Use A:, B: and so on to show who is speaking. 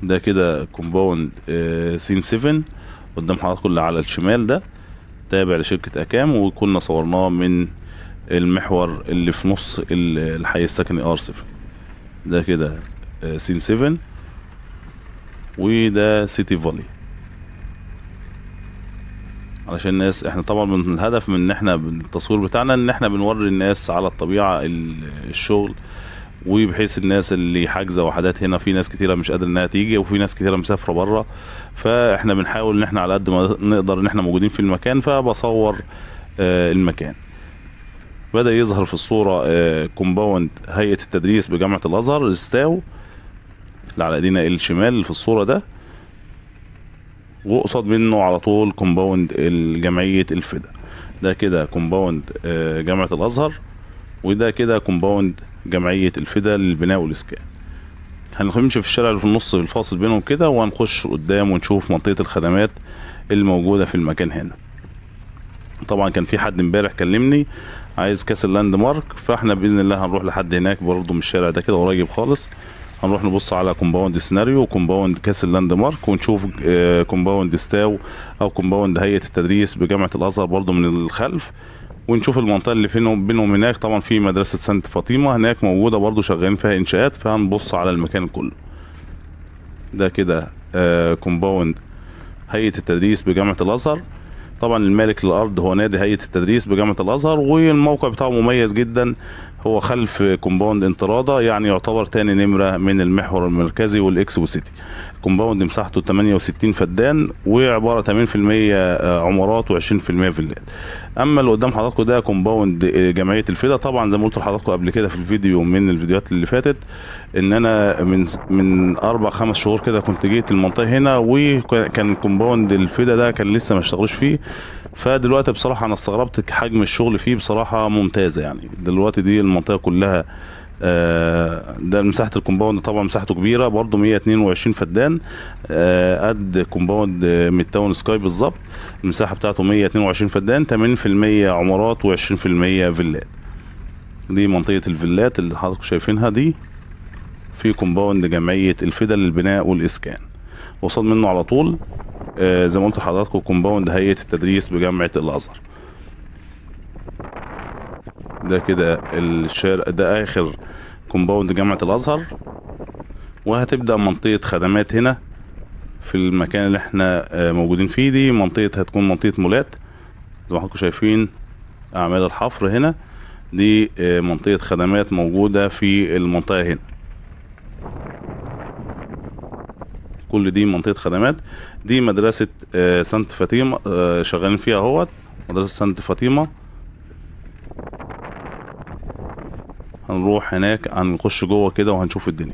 A: ده كده compound سين 7 قدام حضراتكم اللي على الشمال، ده تابع لشركة اكام، وكنا صورناه من المحور اللي في نص الحي السكني R 7. ده كده سين 7، وده سيتي فالي. علشان الناس، احنا طبعا من الهدف من ان احنا بالتصوير بتاعنا ان احنا بنوري الناس على الطبيعة الشغل، وبحيث الناس اللي حاجزه وحدات هنا، في ناس كتيرة مش قادرة انها تيجي، وفي ناس كتيرة مسافرة بره، فاحنا بنحاول ان احنا على قد ما نقدر ان احنا موجودين في المكان، فبصور المكان. بدأ يظهر في الصورة compound هيئة التدريس بجامعة الازهر الستاو اللي على ايدينا الشمال اللي في الصورة ده، وقصاد منه على طول compound جمعية الفدا. ده كده compound جامعة الازهر، وده كده compound جمعية الفدا للبناء والاسكان. هنمشي في الشارع اللي في النص الفاصل بينهم كده، وهنخش قدام ونشوف منطقة الخدمات الموجودة في المكان هنا. طبعا كان في حد امبارح كلمني عايز كاسل لاند مارك، فاحنا باذن الله هنروح لحد هناك برضو من الشارع ده كده قريب خالص. هنروح نبص على compound سيناريو و compound كاسل لاند مارك، ونشوف compound ستاو او compound هيئة التدريس بجامعة الازهر برضو من الخلف، ونشوف المنطقة اللي بينهم هناك. طبعا في مدرسة سانت فاطمة هناك موجودة برضو شغالين فيها انشاءات، فهنبص على المكان كله. ده كده compound هيئة التدريس بجامعة الازهر. طبعا المالك للارض هو نادي هيئة التدريس بجامعة الازهر، والموقع بتاعه مميز جدا، هو خلف compound انترادا، يعني يعتبر تاني نمرة من المحور المركزي والاكسبو سيتي. compound مساحته 68 فدان، وعبارة 80% عمارات و20% فيلات. اما اللي قدام حضراتكم ده compound جمعية الفدا. طبعا زي ما قلت لحضراتكم قبل كده في الفيديو من الفيديوهات اللي فاتت، ان انا من 4-5 شهور كده كنت جيت المنطقة هنا، وكان compound الفدا ده كان لسه ما اشتغلوش فيه. فدلوقتي بصراحة انا استغربت حجم الشغل فيه، بصراحة ممتازة. يعني دلوقتي دي المنطقة كلها ده مساحة ال compound، طبعا مساحته كبيرة برضو 122 فدان، قد compound ميد تاون سكاي بالظبط. المساحة بتاعته 122 فدان، 80% عمارات و20% فيلات. دي منطقة الفيلات اللي حضراتكم شايفينها دي في compound جمعية الفدا للبناء والإسكان. وصل منه على طول زي ما قلت لحضراتكم compound هيئة التدريس بجامعة الأزهر. ده كده الشارع ده آخر compound جامعة الأزهر، وهتبدأ منطقة خدمات هنا في المكان اللي احنا موجودين فيه. دي منطقة هتكون منطقة مولات زي ما حضراتكم شايفين أعمال الحفر هنا. دي منطقة خدمات موجودة في المنطقة هنا، كل دي منطقة خدمات. دي مدرسة سانت فاطمة شغالين فيها اهوت، مدرسة سانت فاطمة. هنروح هناك هنخش جوه كده وهنشوف الدنيا.